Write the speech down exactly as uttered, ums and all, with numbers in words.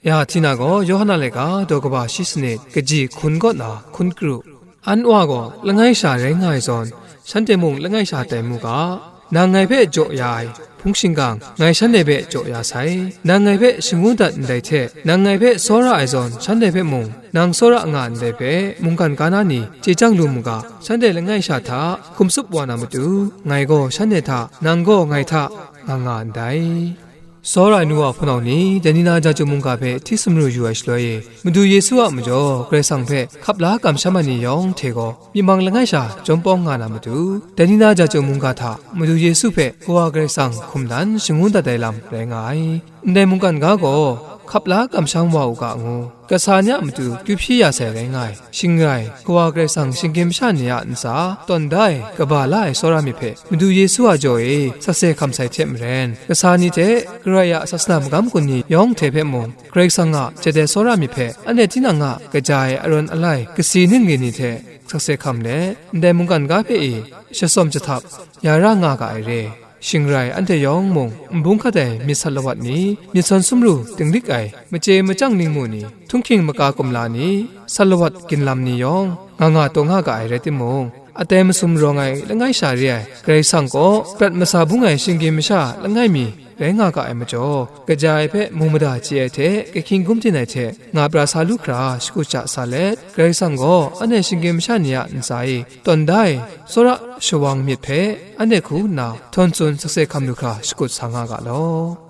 Ya Htina gaw Yawhan a laika daw kaba shi sanit, kaji hkun kaw na hkun kru. An Wa gaw langai sha rai nga ai zawn, shanhte mung langai sha tai mu ga. Nang ngai hpe jaw ya ai hpung shingkang, ngai shanhte hpe jaw ya sai. Nang ngai hpe shangun dat ndai hte, nang ngai hpe tsawra ai zawn, shanhte hpe mung nang tsawra nga ndai hpe, mungkan ga na ni chye chyang lu mu ga. Shanhte langai sha hta hkum tsup wa na matu, ngai gaw shanhte hta, nang gaw ngai hta nga nga ndai. Tsawra ai nu wa hpunau ni, dai ni na ja chyum mungga hpe hti sumru yu ai shaloi e, Madu Yesu a majaw Karai Kasang hpe hkap la kamsham ai ni yawng hte gaw, myi mang langai sha jawm pawng nga na matu, dai ni na ja chyum mungga hta Madu Yesu hpe Kawa Karai Kasang hkum dan shangun dat ai lam rai nga ai. Ndai mungkan ga gaw, hkap la kamsham wa u ga ngu, kasa ni a matu kyu hpyi ya sai rai nga ai. Shing rai, Kawa Karai Kasang shinggyim masha ni a ntsa tawn da ai, kaba la ai tsawra myit hpe Madu Yesu a jaw e sakse hkam sai hte maren, kasa ni hte Karai a sasana magam gun ni yawng hte hpe mung, Karai Kasang a jat ai tsawra myit hpe anhte tinang a kaja ai arawn alai kasi ning rin ni hte sakse hkam let, ndai mungkan ga hpe e shasawm jahtap ya ra nga ga ai re. Shing rai, anhte yawng mung, nbung hkat ai myit sat lawat ni, myit sawn sumru dinglik ai, machye machyang ningmu ni, htunghking maka kumla ni, sat lawat ginlam ni yawng, nga nga taw nga ga ai rai timung, atai masum rawng ai langai sha re ai Karai Kasang kaw prat masa bung ai shinggyim masha langai mi rai nga ga ai majaw, kaja ai hpe mu mada chye ai hte, kahkying gumdin ai hte, nga pra sa lu hkra shakut sha sa let, Karai Kasang gaw anhte shinggyim masha ni a ntsa e tawn da ai tsawra shawang myit hpe anhte hku nna htawn tsun sakse hkam lu hkra shakut sa nga ga law.